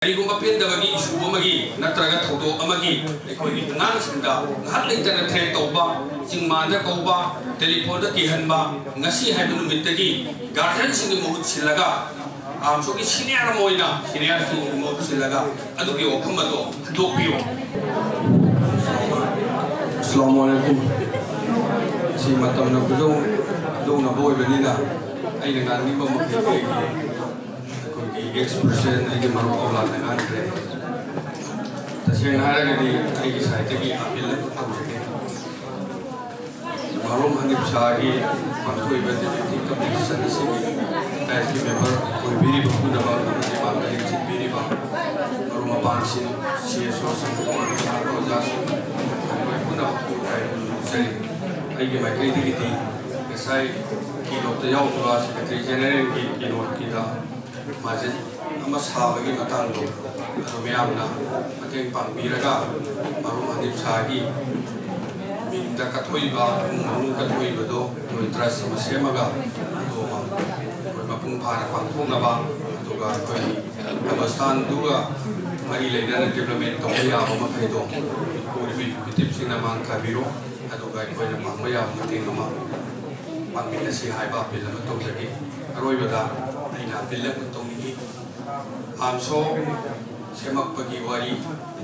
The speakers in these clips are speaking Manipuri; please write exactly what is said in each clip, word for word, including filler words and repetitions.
ꯀꯔꯤꯒꯨꯝꯕ ꯄꯦꯟꯗꯕꯒꯤ ꯏꯁꯨ ꯑꯃꯒꯤ ꯅꯠꯇ꯭ꯔꯒ ꯊꯧꯗꯣꯛ ꯑꯃꯒꯤ ꯑꯩꯈꯣꯏꯒꯤ ꯑꯉꯥꯡꯁꯤꯡꯗ ꯉꯥꯏꯍꯥꯛ ꯂꯩꯇꯅ ꯊ꯭ꯔꯦꯠ ꯇꯧꯕ, ꯆꯤꯡꯃꯥꯟꯗ ꯀꯧꯕ, ꯇꯦꯂꯤꯐꯣꯟꯗ ꯀꯤꯍꯟꯕ, ꯉꯁꯤ ꯍꯥꯏꯕ ꯅꯨꯃꯤꯠꯇꯒꯤ ꯒꯥꯔꯖꯤꯌꯟꯁꯤꯡꯒꯤ ꯃꯍꯨꯠ ꯁꯤꯜꯂꯒ ꯑꯥꯔꯝꯁꯣꯒꯤ ꯁꯤꯅꯤꯌꯔ ꯑꯃ ꯑꯣꯏꯅ ꯁꯤꯅꯤꯌꯔꯁꯤꯡꯒꯤ ꯃꯍꯨꯠ ꯁꯤꯜꯂꯒ ꯑꯗꯨꯒꯤ ꯋꯥꯐꯝ ꯑꯗꯣ ꯍꯟꯗꯣꯛꯄꯤꯌꯨ꯫ ꯑꯁꯂꯥꯃꯨ ꯑꯂꯥꯏꯀꯨꯝ꯫ ꯁꯤ ꯃꯇꯝꯅ ꯈꯨꯗꯣꯡ ꯈꯨꯗꯣꯡꯅꯕ ꯑꯣꯏꯕꯅꯤꯅ ꯑꯩꯅ ꯉꯥꯡꯅꯤꯡꯕ ꯃꯈꯩ ꯑꯩꯒꯤ ꯑꯩꯈꯣꯏꯒꯤ ꯑꯦꯛꯁ ꯄ꯭ꯔꯁꯤꯗꯦꯟ ꯑꯩꯒꯤ ꯃꯔꯨꯞ ꯑꯧꯂꯥꯗ ꯉꯥꯡꯈ꯭ꯔꯦ꯫ ꯇꯁꯦꯡꯅ ꯍꯥꯏꯔꯒꯗꯤ ꯑꯩꯒꯤ ꯁꯥꯏꯠꯇꯒꯤ ꯑꯄꯤꯜ ꯑꯃ ꯇꯧꯖꯒꯦ꯫ ꯃꯔꯨꯞ ꯍꯅꯤꯞ ꯁꯥꯍꯒꯤ ꯄꯥꯡꯊꯣꯛꯏꯕ ꯗꯤꯕꯦꯇꯤꯡ ꯀꯝꯄꯤꯇꯤꯁꯟ ꯑꯁꯤꯒꯤ ꯀꯥꯏꯁꯀꯤ ꯃꯦꯝꯕꯔ ꯑꯣꯏꯕꯤꯔꯤꯕ ꯄꯨꯝꯅꯃꯛ ꯑꯃꯗꯤ ꯃꯥꯡꯗ ꯂꯦꯡꯁꯤꯟꯕꯤꯔꯤꯕ ꯃꯔꯨꯞ ꯃꯄꯥꯡꯁꯤꯡ, ꯁꯤ ꯑꯦꯁ ꯑꯣꯁꯤꯡ, ꯑꯣꯖꯥꯁꯤꯡ, ꯃꯈꯣꯏ ꯄꯨꯝꯅꯃꯛꯄꯨ ꯏꯀꯥꯏ ꯈꯨꯝꯅꯖꯔꯤ꯫ ꯑꯩꯒꯤ ꯃꯥꯏꯀꯩꯗꯒꯤꯗꯤ ꯉꯁꯥꯏ ꯀꯤꯅꯣꯠꯇ ꯌꯥꯎꯈꯤꯕ ꯁꯦꯀ꯭ꯔꯦꯇꯔꯤ ꯖꯦꯅꯔꯦꯜꯒꯤ ꯀꯤꯅꯣꯠꯀꯤꯗ ꯃꯥꯖꯤꯠ ꯑꯃ ꯁꯥꯕꯒꯤ ꯃꯇꯥꯡꯗꯣ ꯑꯗꯨ ꯃꯌꯥꯝꯅ ꯃꯇꯦꯡ ꯄꯥꯡꯕꯤꯔꯒ ꯃꯔꯨꯞ ꯍꯅꯤꯞ ꯁꯥꯍꯒꯤ ꯃꯤꯡꯗ ꯀꯠꯊꯣꯛꯏꯕ ꯏꯃꯨꯡ ꯃꯅꯨꯡ ꯀꯠꯊꯣꯛꯏꯕꯗꯣ ꯑꯩꯈꯣꯏ ꯇ꯭ꯔꯁ ꯑꯃ ꯁꯦꯝꯃꯒ ꯑꯗꯨꯒ ꯑꯩꯈꯣꯏ ꯃꯄꯨꯡ ꯐꯥꯅ ꯄꯥꯡꯊꯣꯛꯅꯕ, ꯑꯗꯨꯒ ꯑꯩꯈꯣꯏꯒꯤ ꯀꯕꯔꯁꯇꯥꯟꯗꯨꯒ ꯃꯔꯤ ꯂꯩꯅꯅ ꯗꯤꯕ꯭ꯂꯞꯃꯦꯟ ꯇꯧꯕ ꯌꯥꯕ ꯃꯈꯩꯗꯣ ꯀꯣ ꯑꯦꯛꯖꯤꯀ꯭ꯌꯨꯇꯤꯚꯁꯤꯡꯅ ꯃꯥꯡ ꯊꯥꯕꯤꯔꯣ, ꯑꯗꯨꯒ ꯑꯩꯈꯣꯏꯅ ꯄꯥꯡꯕ ꯌꯥꯕ ꯃꯇꯦꯡ ꯑꯃ ꯄꯥꯡꯃꯤꯟꯅꯁꯤ ꯍꯥꯏꯕ ꯑꯄꯤꯜ ꯑꯃ ꯇꯧꯖꯒꯦ꯫ ꯑꯔꯣꯏꯕꯗ ꯑꯩꯅ ꯑꯄꯤꯜ ꯑꯃ ꯇꯧꯅꯤꯡꯉꯤ꯫ ꯑꯥꯔꯝꯁꯣ ꯁꯦꯝꯃꯛꯄꯒꯤ ꯋꯥꯔꯤ,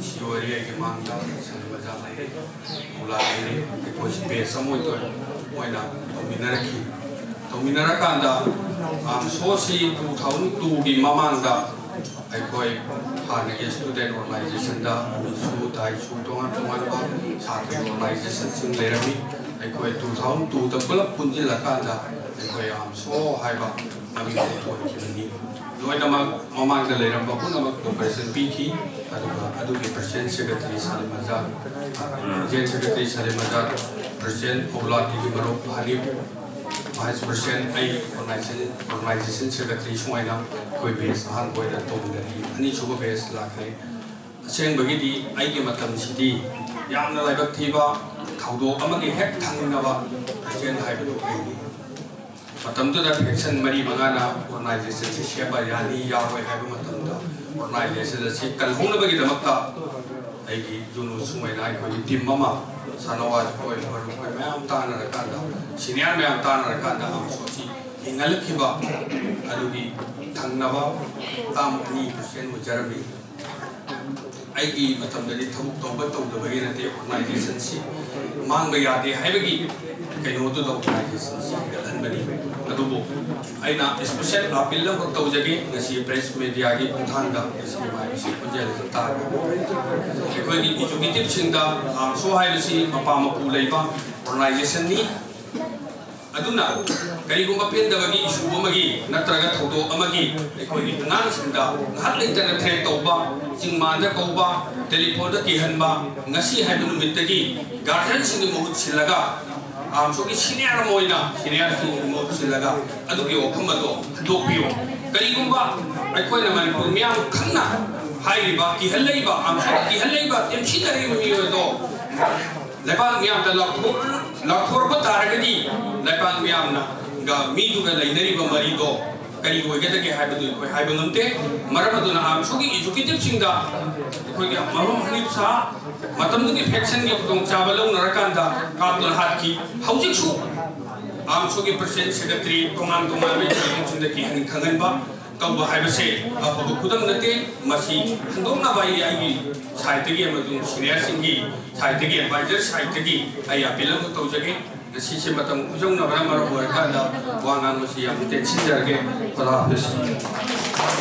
ꯁꯤ ꯋꯥꯔꯤ ꯑꯩꯒꯤ ꯃꯥꯡꯗ ꯁꯂꯤꯃꯖꯥ ꯂꯩꯔꯦ, ꯃꯨꯂꯥ ꯂꯩꯔꯦ, ꯑꯩꯈꯣꯏꯁꯤ ꯕꯦꯁ ꯑꯃ ꯑꯣꯏꯅ ꯑꯣꯏꯅ ꯇꯧꯃꯤꯟꯅꯔꯛꯈꯤ꯫ ꯇꯧꯃꯤꯟꯅꯔꯀꯥꯟꯗ ꯑꯥꯔꯝꯁꯣꯁꯤ ꯇꯨ ꯊꯥꯎꯖꯟ ꯇꯨꯒꯤ ꯃꯃꯥꯡꯗ ꯑꯩꯈꯣꯏ ꯍꯥꯟꯅꯒꯤ ꯁ꯭ꯇꯨꯗꯦꯟ ꯑꯣꯔꯒꯅꯥꯏꯖꯦꯁꯟꯗ ꯃꯤꯁꯨ ꯇꯥꯏꯁꯨ ꯇꯣꯉꯥꯟ ꯇꯣꯉꯥꯟꯕ ꯁꯥꯇ꯭ꯔ ꯑꯣꯔꯒꯅꯥꯏꯖꯦꯁꯟꯁꯤꯡ ꯂꯩꯔꯝꯃꯤ꯫ ꯑꯩꯈꯣꯏ ꯇꯨ ꯊꯥꯎꯖꯟ ꯇꯨꯗ ꯄꯨꯂꯞ ꯄꯨꯟꯁꯤꯜꯂꯀꯥꯟꯗ ꯑꯩꯈꯣꯏ ꯑꯥꯔꯝꯁꯣ ꯍꯥꯏꯕ ꯃꯃꯤꯡ ꯑꯃ ꯊꯣꯟꯈꯤꯕꯅꯤ꯫ ꯂꯣꯏꯅꯃꯛ ꯃꯃꯥꯡꯗ ꯂꯩꯔꯝꯕ ꯄꯨꯝꯅꯃꯛ ꯀꯣꯑꯣꯄꯔꯦꯁꯟ ꯄꯤꯈꯤ꯫ ꯑꯗꯨꯒ ꯑꯗꯨꯒꯤ president secretary Salim Azad, general secretary Salim Azad, president ꯑꯧꯂꯥꯗꯀꯤ ꯃꯔꯨꯞ ꯍꯅꯤꯐ, ꯚꯥꯏꯁ ꯄ꯭ꯔꯁꯤꯗꯦꯟ ꯑꯩ, ꯑꯣꯔꯒꯅꯥꯏꯖꯦꯁꯟ, ꯑꯣꯔꯒꯅꯥꯏꯖꯦꯁꯟ ꯁꯦꯀ꯭ꯔꯦꯇꯔꯤ ꯁꯨꯃꯥꯏꯅ ꯑꯩꯈꯣꯏ ꯕꯦꯁ ꯑꯍꯥꯟꯕ ꯑꯣꯏꯅ ꯇꯧꯃꯤꯟꯅꯈꯤ꯫ ꯑꯅꯤꯁꯨꯕ ꯕꯦꯁ ꯂꯥꯛꯈ꯭ꯔꯦ꯫ ꯑꯁꯦꯡꯕꯒꯤꯗꯤ ꯑꯩꯒꯤ ꯃꯇꯝꯁꯤꯗꯤ ꯌꯥꯝꯅ ꯂꯥꯏꯕꯛ ꯊꯤꯕ ꯊꯧꯗꯣꯛ ꯑꯃꯒꯤ ꯍꯦꯛ ꯊꯪꯅꯕ ꯄ꯭ꯔꯁꯤꯗꯦꯟ ꯍꯥꯏꯕꯗꯨ ꯑꯩꯅꯤ꯫ ꯃꯇꯝꯗꯨꯗ ꯐꯦꯛꯁꯟ ꯃꯔꯤ ꯃꯉꯥꯅ ꯑꯣꯔꯒꯅꯥꯏꯖꯦꯁꯟꯁꯤ ꯁꯦꯝꯕ ꯌꯥꯅꯤ ꯌꯥꯔꯣꯏ ꯍꯥꯏꯕ ꯃꯇꯝꯗ ꯑꯣꯔꯒꯅꯥꯏꯖꯦꯁꯟ ꯑꯁꯤ ꯀꯜꯍꯧꯅꯕꯒꯤꯗꯃꯛꯇ ꯑꯩꯒꯤ ꯖꯨꯅꯨ ꯁꯨꯡꯑꯣꯏꯅ ꯑꯩꯈꯣꯏꯒꯤ ꯇꯤꯝ ꯑꯃ, ꯁꯥꯅꯋꯥꯁ ꯑꯩꯈꯣꯏ ꯃꯔꯨꯞ ꯑꯩꯈꯣꯏ ꯃꯌꯥꯝ ꯇꯥꯟꯅꯔꯀꯥꯟꯗ, ꯁꯤꯅꯤꯌꯔ ꯃꯌꯥꯝ ꯇꯥꯟꯅꯔꯀꯥꯟꯗ ꯑꯃꯁꯨ ꯑꯁꯤ ꯍꯤꯡꯍꯜꯂꯛꯈꯤꯕ ꯑꯗꯨꯒꯤ ꯊꯪꯅꯕ ꯇꯥꯝ ꯑꯅꯤ ꯄ꯭ꯔꯁꯤꯗꯦꯟ ꯑꯣꯏꯖꯔꯝꯃꯤ꯫ ꯑꯩꯒꯤ ꯃꯇꯝꯗꯗꯤ ꯊꯕꯛ ꯇꯧꯕ ꯇꯧꯗꯕꯒꯤ ꯅꯠꯇꯦ, ꯑꯣꯔꯒꯅꯥꯏꯖꯦꯁꯟꯁꯤ ꯃꯥꯡꯕ ꯌꯥꯗꯦ ꯍꯥꯏꯕꯒꯤ ꯀꯩꯅꯣꯗꯨꯗ ꯑꯣꯔꯒꯅꯥꯏꯖꯦꯁꯟꯁꯤ ꯍꯦꯟꯒꯠꯍꯟꯕꯅꯤ꯫ ꯑꯗꯨꯕꯨ ꯑꯩꯅ ꯏꯁꯄꯤꯁꯦꯜ ꯑꯥꯄꯤꯜ ꯑꯃꯈꯛ ꯇꯧꯖꯒꯦ꯫ ꯉꯁꯤ ꯄ꯭ꯔꯦꯁ ꯃꯦꯗꯤꯌꯥꯒꯤ ꯈꯣꯡꯊꯥꯡꯗ ꯉꯁꯤ ꯃꯥꯏꯕꯁꯤ ꯈꯣꯟꯖꯦꯜ ꯑꯗꯨ ꯇꯥꯔꯒ ꯑꯩꯈꯣꯏꯒꯤ ꯑꯦꯖꯨꯀꯦꯇꯤꯞꯁꯤꯡꯗ ꯑꯥꯝꯁꯣ ꯍꯥꯏꯕꯁꯤ ꯃꯄꯥ ꯃꯄꯨ ꯂꯩꯕ ꯑꯣꯔꯒꯅꯥꯏꯖꯦꯁꯟꯅꯤ꯫ ꯑꯗꯨꯅ ꯀꯔꯤꯒꯨꯝꯕ ꯄꯦꯟꯗꯕꯒꯤ ꯏꯁꯨ ꯑꯃꯒꯤ ꯅꯠꯇ꯭ꯔꯒ ꯊꯧꯗꯣꯛ ꯑꯃꯒꯤ ꯑꯩꯈꯣꯏꯒꯤ ꯑꯉꯥꯡꯁꯤꯡꯗ ꯉꯥꯏꯍꯥꯛ ꯂꯩꯇꯅ ꯊ꯭ꯔꯦꯠ ꯇꯧꯕ, ꯆꯤꯡꯃꯥꯟꯗ ꯀꯧꯕ, ꯇꯦꯂꯤꯐꯣꯟꯗ ꯀꯤꯍꯟꯕ, ꯉꯁꯤ ꯍꯥꯏꯕ ꯅꯨꯃꯤꯠꯇꯒꯤ ꯒꯥꯔꯖꯤꯌꯟꯁꯤꯡꯒꯤ ꯃꯍꯨꯠ ꯁꯤꯜꯂꯒ, ꯑꯥꯝꯁꯣꯒꯤ ꯁꯤꯅꯤꯌꯔ ꯑꯃ ꯑꯣꯏꯅ ꯁꯤꯅꯤꯌꯔꯁꯤꯡꯒꯤ ꯃꯍꯨꯠ ꯁꯤꯜꯂꯒ ꯑꯗꯨꯒꯤ ꯋꯥꯐꯝ ꯑꯗꯣ ꯍꯟꯗꯣꯛꯄꯤꯌꯨ꯫ ꯀꯔꯤꯒꯨꯝꯕ ꯑꯩꯈꯣꯏꯅ ꯃꯅꯤꯄꯨꯔ ꯃꯤꯌꯥꯝ ꯈꯪꯅ ꯍꯥꯏꯔꯤꯕ, ꯀꯤꯍꯜꯂꯛꯏꯕ, ꯑꯥꯝꯁꯣꯗ ꯀꯤꯍꯜꯂꯛꯏꯕ, ꯇꯦꯝꯁꯤꯟꯅꯔꯤꯕ ꯃꯤꯑꯣꯏ ꯑꯗꯣ ꯂꯩꯕꯥꯛ ꯃꯤꯌꯥꯝꯗ ꯂꯥꯎꯊꯣꯛ-, ꯂꯥꯎꯊꯣꯔꯛꯄ ꯇꯥꯔꯒꯗꯤ ꯂꯩꯕꯥꯛ ꯃꯤꯌꯥꯝꯅ ꯒ ꯃꯤꯗꯨꯒ ꯂꯩꯅꯔꯤꯕ ꯃꯔꯤꯗꯣ ꯀꯔꯤ ꯑꯣꯏꯒꯗꯒꯦ ꯍꯥꯏꯕꯗꯨ ꯑꯩꯈꯣꯏ ꯍꯥꯏꯕ ꯉꯝꯗꯦ꯫ ꯃꯔꯝ ꯑꯗꯨꯅ ꯑꯥꯝꯁꯨꯒꯤ ꯑꯦꯖꯨꯀꯦꯇꯤꯞꯁꯤꯡꯗ ꯑꯩꯈꯣꯏꯒꯤ ꯃꯔꯨꯞ ꯍꯅꯤꯞ ꯁꯥꯍ ꯃꯇꯝꯗꯨꯒꯤ ꯐꯦꯛꯁꯟꯒꯤ ꯈꯨꯗꯣꯡꯆꯥꯕ ꯂꯧꯅꯔꯀꯥꯟꯗ ꯀꯥꯞꯇꯨꯅ ꯍꯥꯠꯈꯤ꯫ ꯍꯧꯖꯤꯛꯁꯨ ꯑꯥꯝꯁꯨꯒꯤ ꯄ꯭ꯔꯁꯤꯗꯦꯟ, ꯁꯦꯀ꯭ꯔꯦꯇꯔꯤ, ꯇꯣꯉꯥꯟ ꯇꯣꯉꯥꯟꯕ ꯏꯟꯁꯇꯤꯇ꯭ꯌꯨꯁꯟꯁꯤꯡꯗ ꯀꯤꯍꯟ ꯈꯪꯍꯟꯕ ꯇꯧꯕ ꯍꯥꯏꯕꯁꯦ ꯑꯐꯕ ꯈꯨꯗꯝ ꯅꯠꯇꯦ꯫ ꯃꯁꯤ ꯍꯟꯗꯣꯛꯅꯕ ꯑꯩ ꯑꯩꯒꯤ ꯁꯥꯏꯠꯇꯒꯤ ꯑꯃꯁꯨꯡ ꯁꯤꯅꯤꯌꯔꯁꯤꯡꯒꯤ ꯁꯥꯏꯠꯇꯒꯤ, ꯑꯦꯗꯚꯥꯏꯖꯔ ꯁꯥꯏꯠꯇꯒꯤ ꯑꯩ ꯑꯥꯄꯤꯜ ꯑꯃꯈꯛ ꯇꯧꯖꯒꯦ꯫ ꯉꯁꯤꯁꯦ ꯃꯇꯝ ꯈꯨꯌꯧꯅꯕꯅ ꯃꯔꯝ ꯑꯣꯏꯔꯀꯥꯟꯗ ꯋꯥ ꯉꯥꯡꯕꯁꯤ ꯌꯥꯝ ꯇꯦꯟꯁꯤꯟꯖꯔꯒꯦ꯫ ꯈꯨꯗꯥ ꯍꯥꯐꯤꯖ꯫